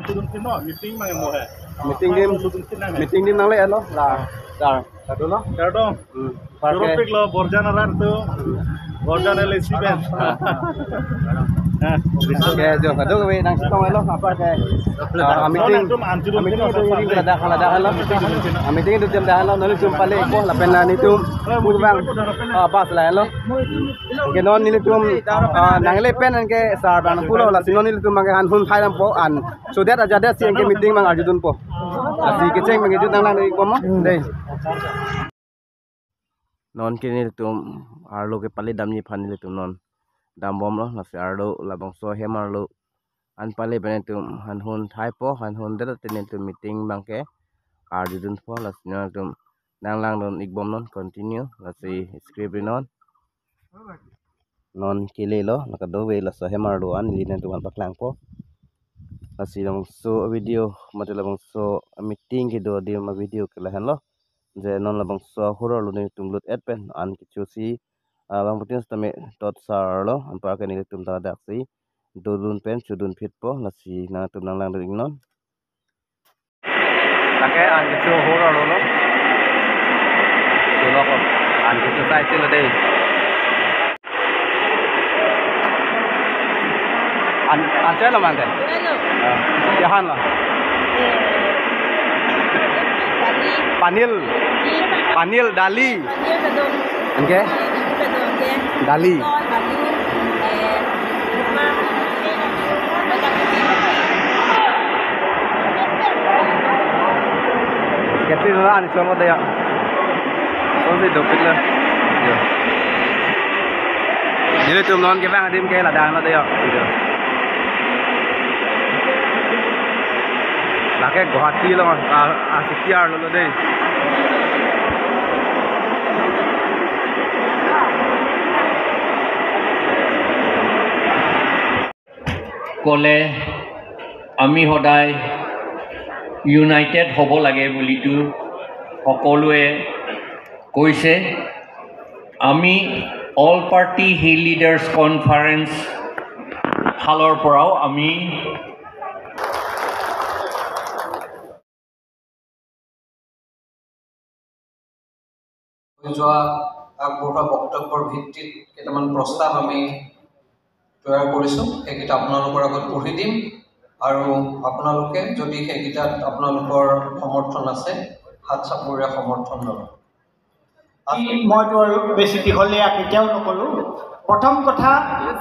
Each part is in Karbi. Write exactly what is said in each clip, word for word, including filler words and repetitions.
Meeting abang mo he. Meeting adim, meeting adim nangle-etlo la, sir. Kardom. Hmm. Jorop-iklo Borjan arat atum. Borjan L A C pen. Ah. Ah. Oke, jo, kadokave nangchetong-etlo, apar ke, ah, meeting, meeting adim ladak, ladak lo. Ah, meeting adim ladak lo, nelitum pale-ikpo, lapen la nelitum pu abang, ah, bus la-etlo. Anke non nelitum, ah, nangle pen anke sir abang pulo, lasi non nelitum anke han hun thai dampo an. So that ajadet si anke meeting abang arjudunpo. Lasi kecheng abang kejut nanglangdun-ikpo mo. Dei. Non ke nelitum arlo kepale damji aphan nelitum non dambomlo, lasi arlo labangso hem arlo an pale pen nelitum han hun thaipo, han hun det te nelitum meeting abang ke arjudunpo, lasi nelitum nanglangdun-ikbom non continue, lasi script ri non. Non kelelo, la kadokave laso hem arlo an neli nangtum aphan paklangpo. Lasi labangso video, mate labangso meeting kedo adim avideo ke lahenlo. Je non labangso ahor arlo nelitum lut-et pen an kecho si, ah, bangphutin sitame tot sar lo, anpar ke nelitum ta daksi dodun pen chodun phitpo, lasi nangtum nanglangdun-ik non. Lake an kecho ahor arlo lo. Tulo ko. An kecho sai silo dei. An, an chelo mante. Hello. Ah, ya han lo. Eh, Dali. Panil. Dali. Panil, dali. Panil kadon. Anke? Kadon, anke. Dali. Kadon, dali. Eh, rumah. Kepri lo an chelo dei ya. Kosonsi dopiklo. Yo. Nelitum non kevang adim ke ladak lo dei ya. Yo. Lake Guwahati lo, a, a, C T R lo, lo dei. কলে আমি সদায় ইউনাইটেড হ'ব লাগে বুলিতো সকলোৱে কৈছে। আমি all party hill leaders conference ফালৰ পৰাও আমি হৈ যোৱা আগবঢ়োৱা বক্তব্যৰ ভিত্তিত কেইটামান প্ৰস্তাৱ আমি তৈয়াৰ কৰিছোঁ। সেইকেইটা আপোনালোকৰ আগত পঢ়ি দিম আৰু আপোনালোকে যদি সেইকেইটাত আপোনালোকৰ সমৰ্থন আছে, হাত চাপৰিৰে সমৰ্থন জনাওক। মই তো আৰু বেছি দীঘলীয়া কেতিয়াও নকৰোঁ। প্ৰথম কথা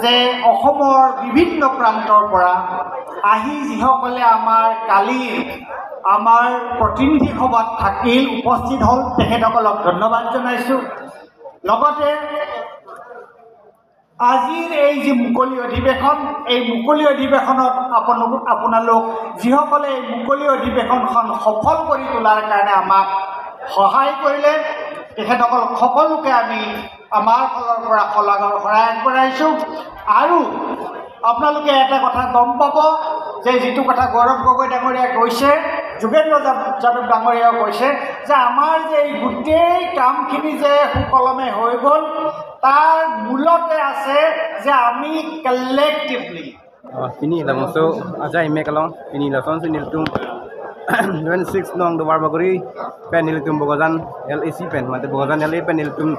যে অসমৰ বিভিন্ন প্ৰান্তৰ পৰা আহি যিসকলে আমাৰ কালিৰ আমাৰ প্ৰতিনিধি সভাত থাকিল, উপস্থিত হ'ল, তেখেতসকলক ধন্যবাদ জনাইছোঁ। লগতে আজিৰ এই যি মুকলি অধিৱেশন, এই মুকলি অধিৱেশনত আপোনালোক, আপোনালোক যিসকলে এই মুকলি অধিৱেশনখন সফল কৰি তোলাৰ কাৰণে আমাক সহায় কৰিলে, তেখেতসকল সকলোকে আমি আমাৰ ফালৰ পৰা শলাগৰ শৰাই আগবঢ়াইছোঁ। আৰু আপোনালোকে এটা কথা গম পাব যে যিটো কথা গৌৰৱ গগৈ ডাঙৰীয়াই কৈছে, যোগেন্দ্ৰ যাদৱ, যাদৱ ডাঙৰীয়াও কৈছে যে আমাৰ যে এই গোটেই কামখিনি যে সুকলমে হৈ গ'ল, তাৰ মূলতে আছে যে আমি collectively. Ah, pini labangso ajai mek along, pini lasonsi nelitum twenty six nong Duarbagori pen nelitum Bokajan L A C pen, mate Bokajan L A pen nelitum,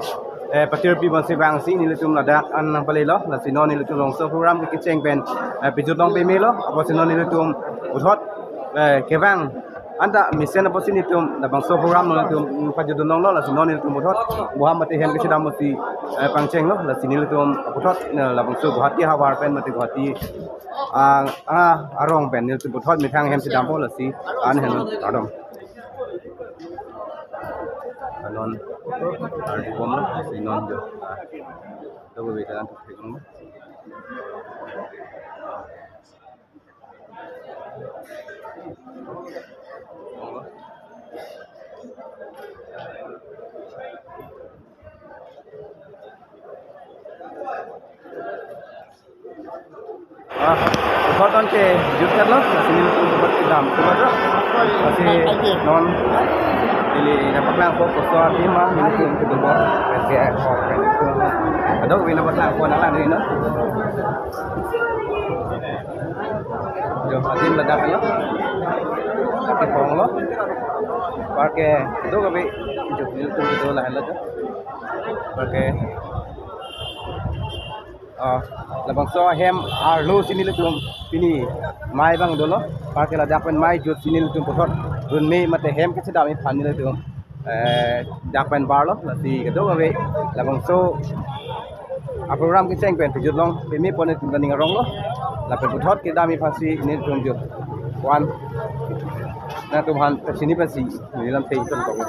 eh, patir pi bangsi bangsi nelitum ladak an nangpalelo, lasi non nelitum labangso program kecheng pen, eh, pejut long pemelo, apotsi non nelitum puthot, eh, kevang anta mesen apotsi nelitum labangso program nelitum pajutdun longlo, lasi non nelitum puthot boham mate hem kachedam apotsi, eh, pangchenglo, lasi nelitum puthot, eh, labangso Guwahati havar pen mate Guwahati, ah, ah, arong pen nelitum puthot methang hem chedampo, lasi an hen kardom. Anon, ah, di bom lo, lasi non jo. Ah, to bebe kan tu. Ah, puthot anke jut-etlo, lasi nelitum puthot kedam, puthot. Lasi non ili dapat lang ko koso adim ma, nelitum kedam bor. Oke, oke. Kadokave dapat lang ko nanglang dei, no? Jo, adim ladak lo. Ponglo. Parke do kave jut nelitum do lahenlo jo. Parke, ah, labangso ahem arlo si nelitum pini mei abang dolo. Parke ladak pen mei jut si nelitum puthot runme mate hem kachedam aphan nelitum, eh, dak pen barlo, lasi kadokave labangso aprogram kecheng pen pejut long peme pon nelitum ta ning aronglo. Lapen puthot kedam aphansi nelitum jut wan nangtum aphan pachini pensi neli lamthe itum kong.